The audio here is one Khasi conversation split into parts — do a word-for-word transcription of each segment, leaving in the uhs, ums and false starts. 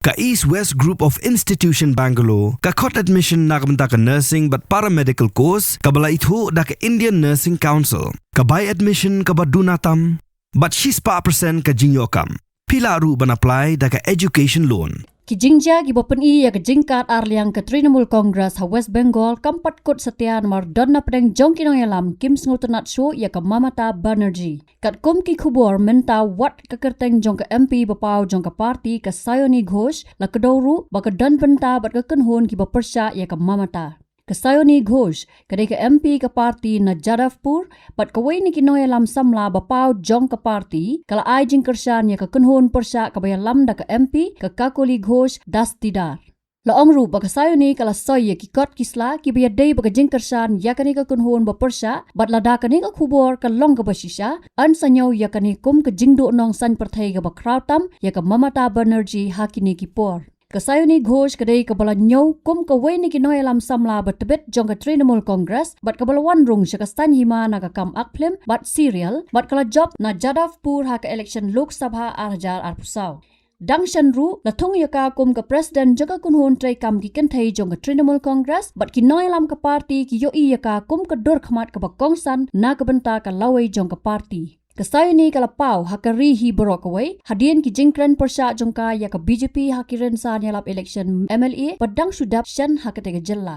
Ka East West Group of Institution Bangalore ka khot admission na ka bynta ka nursing bad paramedical course kaba la ithuh da ka Indian Nursing Council. Ka bai admission kaba duna tam bad shispah percent ka jingïoh kam. Phi lah ruh ban apply da ka education loan. Ki jingjia kiba pyni ïa ka jingkat arliang ka Trinamool Congress ha West Bengal kam pat kut satia namar don na pdeng jong ki nongïalam kim sngewtynnat shuh ïa ka Mamata Banerjee. Katkum ki khubor mynta, wat ka kyrteng jong ka M P ba paw jong ka party ka Sayoni Ghosh la kdew ruh ba ka don bynta bad ka kynhun kiba pyrshah ïa ka Mamata. Ka Sayoni Ghosh ka dei ka M P ka party na Jadavpur bad kawei na ki nongïalam samla ba paw jong ka party ka la ai jingkyrshan ïa ka kynhun pyrshah kaba ïalam da ka M P ka Kakoli Ghosh Dastidar. La ong ruh ba ka Sayoni ka la soi ïa ki kot ki sla kiba ïadei bad ka jingkyrshan ïa kane ka kynhun ba pyrshah bad lada kane ka khubor ka long kaba shisha, yn sa ñiew ïa kane kum ka jingduhnong saiñ pyrthei kaba khraw tam ïa ka Mamata Banerjee ha kine ki por. Ka Sayoni Ghosh ka dei kaba la ñiew kum kawei na ki nongïalam samla ba tbit jong ka Trinamool Congress bad kaba la wan rung sha ka saiñ hima na ka kam ak phlim bad serial bad ka la jop na Jadavpur ha ka election Lok Sabha ar hajar arphew saw. Dang shen ruh la thung ïa ka kum ka president jong ka kynhun treikam ki kynthei jong ka Trinamool Congress bad ki nongïalam ka party ki ïohi ïa ka kum ka dur khmat kaba kongsan na ka bynta ka lawei jong ka party. Ka Sayoni ka la paw ha ka ri hi baroh kawei hadien ki jingkren pyrshah jong ka ïa ka B J P ha ki rynsan ïalap election M L A ba dang shu dep shen ha katei ka jylla.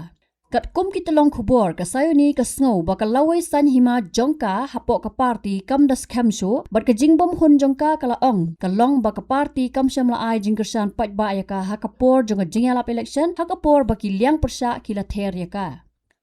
Katkum ki tyllong khubor, ka Sayoni ka sngew ba ka lawei saiñ hima jong ka hapoh ka party kam da skhem shuh bad ka jingbymhun jong ka ka la ong ka long ba ka party kam shym la ai jingkyrshan paidbah ïa ka ha ka por jong ka jingïalap election ha ka por ba ki liang pyrshah ki la ther ïa ka.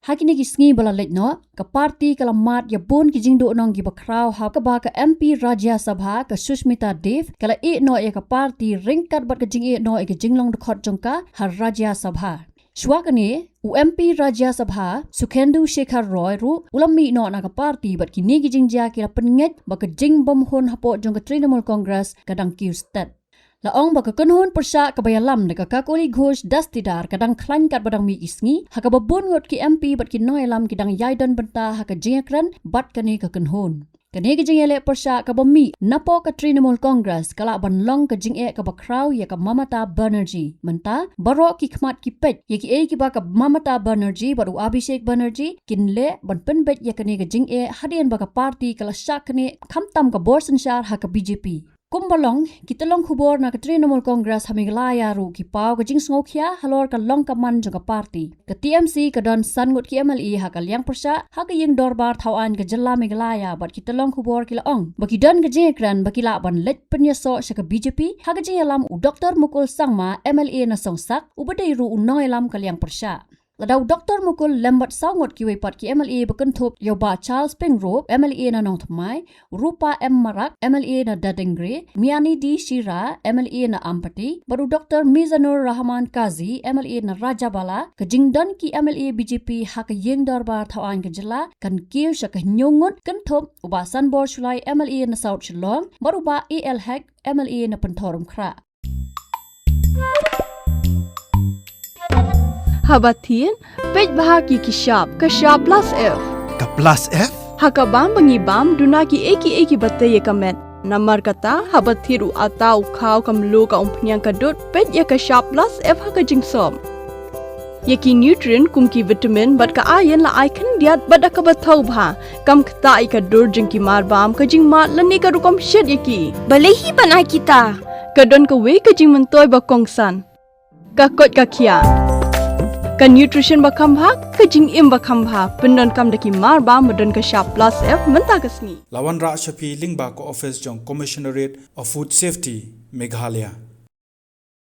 Ha kine ki sngi ba la leit noh, ka party ka la mad ïa bun ki jingduhnong kiba khraw ha kaba ka M P Rajya Sabha ka Sushmita Dev ka la ïeh noh ïa ka party ryngkat bad ka jingïeh noh ïa ka jinglong dkhot jong ka ha Rajya Sabha. Shuwa kane, u M P Rajya Sabha Sukhendu Shekhar Roy ruh u la mih noh na ka party bad kine ki jingjia ki la pynngeit ba ka jingbymhun hapoh jong ka Trinamool Congress ka dang kiew stet. La ong ba ka kynhun pyrshah kaba ïalam da ka Kakoli Ghosh Dastidar ka dang khlaiñ katba dang mih ki sngi ha kaba bun ngut ki M P bad ki nongïalam ki dang ïai don bynta ha ka jingïakren bad kane ka kynhun. Kane ka jingïaleh pyrshah kaba mih napoh ka Trinamool Congress ka lah ban long ka jingeh kaba khraw ïa ka Mamata Banerjee. Mynta baroh ki khmat ki peit ïa kiei kiba ka Mamata Banerjee bad u Abhishek Banerjee kin leh ban pynbeit ïa kane ka jingeh hadien ba ka party ka la shah knieh khamtam ka bor synshar ha ka B J P. Kumba long, ki tyllong khubor na ka Trinamool Congress ha Meghalaya ruh ki paw ka jingsngewkhia halor ka long ka man jong ka party. Ka T M C ka don san ngut ki M L A ha ka liang pyrshah ha ka ïing dorbar thawaiñ ka jylla Meghalaya bad ki tyllong khubor ki la ong ba ki don ka jingïakren ba ki lah ban leit pynïasoh sha ka B J P ha ka jingïalam u Doctor Mukul Sangma, M L A na Songsak, uba dei ruh u nongïalam ka liang pyrshah. Lada u Doctor Mukul lem bad saw ngut kiwei pat ki M L A ba kynthup ïa u Bah Charles Pyngrope, M L A na Nongthymmai, Rupa M Marak, M L A na Dadenggre, Miani D Shira, M L A na Ampati, bad u Doctor Mizanur Rahman Kazi, M L A na Rajabala, ka jingdon ki M L A B J P ha ka ïing dorbar thawaiñ ka jylla kan kiew sha ka hynñiew ngut, kynthup u Bah Sanbor Shullai, M L A na South Shillong, bad u Bah A L Hek, M L A na Pynthorumkhrah. Haba thied, peit bha ïa ki shap, ka shap plus F. Ka plus F? Ha ka bam ba ngi bam, duna kiei kiei kiba tei ïa ka met. Namar kata, haba thied u atta, u khaw, ka mluh, ka umphniang, ka dud, peit ïa ka shap plus F ha ka jingsop. Ïa ki nutrient kum ki vitamin bad ka iron la ai khyndiat bad da kaba thaw bha. Kam ktah ïa ka dur jong ki marbam, ka jingmad lane ka rukom shet ïa ki. Balei hi ban ai kita? Ka don kawei ka jingmyntoi ba kongsan. Ka koit ka khiah. Ka nutrition ba kham bha, ka jingim ba kham bha. Pyndonkam da ki marbam ba don ka shap plus F mynta ka sngi. La wanrah sha phi lyngba ka office jong Commissionerate of Food Safety, Meghalaya.